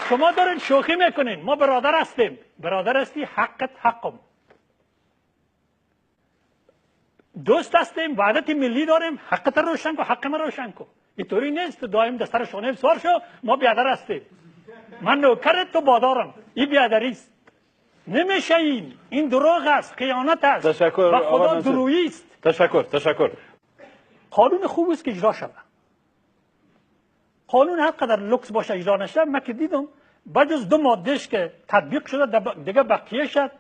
شما دارین شوخی میکنین. ما برادر هستیم. برادر هستی، حقت حقم. دوست هستیم، وحدت ملی داریم، حقت روشن کن، حق من روشن کن. اینطوری نیست دائم دستر شانه سوار شو، ما بیادر هستیم. من نوکرت تو بادارم. این بیادری است. نمیشه این دروغ است، خیانت است. تشکر و خدا درویی است. تشکر. قانون خوب است که اجرا شود. قانون هر قدر لوکس باشه اجرا نشه. من که دیدم بجز دو مادهش که تطبیق شده، دیگه بقیه شد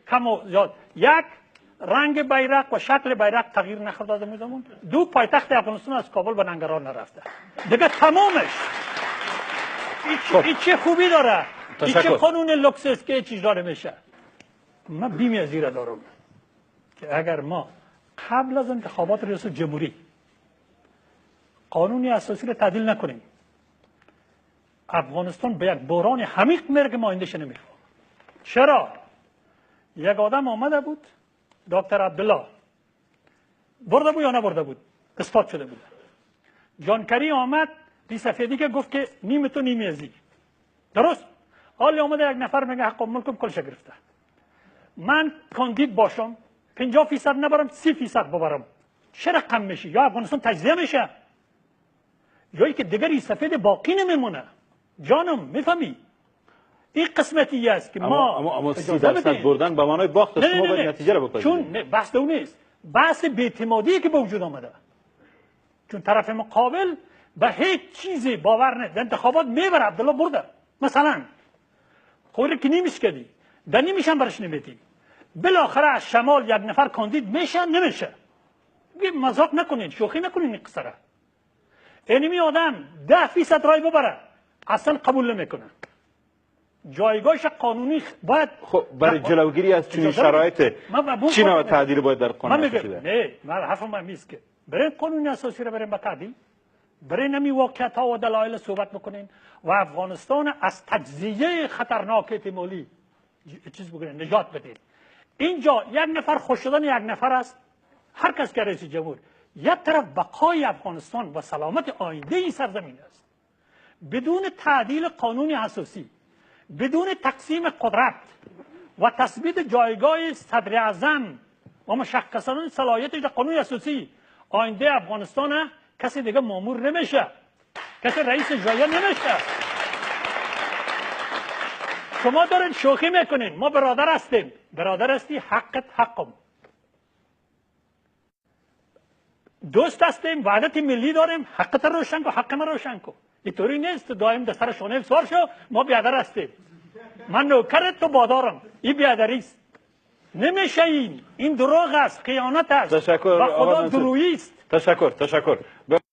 کم و زیاد. یک، رنگ بیرق و شکل بیرق تغییر نخورده از زمان. دو، پایتخت افغانستان از کابل به ننگرهار نرفته. دیگه تمامش. این چه خوبی داره؟ این چه قانون لوکس است که هیچ اجرا نمیشه؟ من بیمی از این دارم که اگر ما قبل از انتخابات ریاست جمهوری قانون اساسی رو تعدیل نکنیم، افغانستان به یک بحران عمیق میره که ما آینده‌اش نمیخوام. چرا؟ یک آدم آمده بود، دکتر عبدالله، برده بود یا نبرده بود، اثبات شده بود. جانکری آمد دی سفیدی که گفت که نیم تو نیمی ازی، درست؟ حالی آمده یک نفر میگه حق ملکم کلش گرفته، من کاندید باشم 50% نبرم 30% ببرم، چه رقم میشه؟ یا افغانستان تجزیه میشه یا که دیگر این سفید باقی نمیمونه. جانم میفهمی؟ این قسمتی است که ما اما 30% بردن به معنای باخت است. شما باید نتیجه رو بپذیرید. چون بحث اون نیست، بحث بی‌اعتمادی که به وجود آمده، چون طرف مقابل به هیچ چیزی باور نه. انتخابات میبره، عبدالله برده مثلا، خوری که نیمیش کردی در نیمیش هم برش نمیدی، بالاخره از شمال یک نفر کاندید میشه نمیشه. مذاق نکنین، شوخی نکنین این قصه را. اینمی آدم 10% رای ببره اصلا قبول نمیکنه. جایگاهش قانونی باید. خب برای جلوگیری از چنین شرایط چی نوع تعدیل باید در قانون اساسی؟ نه، من حرفم همیست که برای قانون اساسی رو بریم به تعدیل، برای نمی واقعیت ها و دلایل صحبت بکنین و افغانستان از تجزیه خطرناک احتمالی چیز بکنین، نجات بدین. اینجا یک نفر خوش شدن یک نفر است، هر کس که رئیس جمهور، یک طرف بقای افغانستان و سلامت آینده این سرزمین است. بدون تعدیل قانون اساسی، بدون تقسیم قدرت و تثبیت جایگاه صدر اعظم و مشخصان صلاحیتش در قانون اساسی، آینده افغانستان کسی دیگه مامور نمیشه، کسی رئیس جایه نمیشه. شما دارین شوخی میکنین. ما برادر هستیم. برادر هستی، حقت حقم. دوست هستیم، وحدت ملی داریم، حقت روشن کن، حق من روشن کن. اینطوری نیست دائم دستر شانه سوار شو، ما بیادر هستیم. من نوکرت تو بادارم. این بیادری است. نمیشه این دروغ است، خیانت است. تشکر و خدا درویی است. تشکر.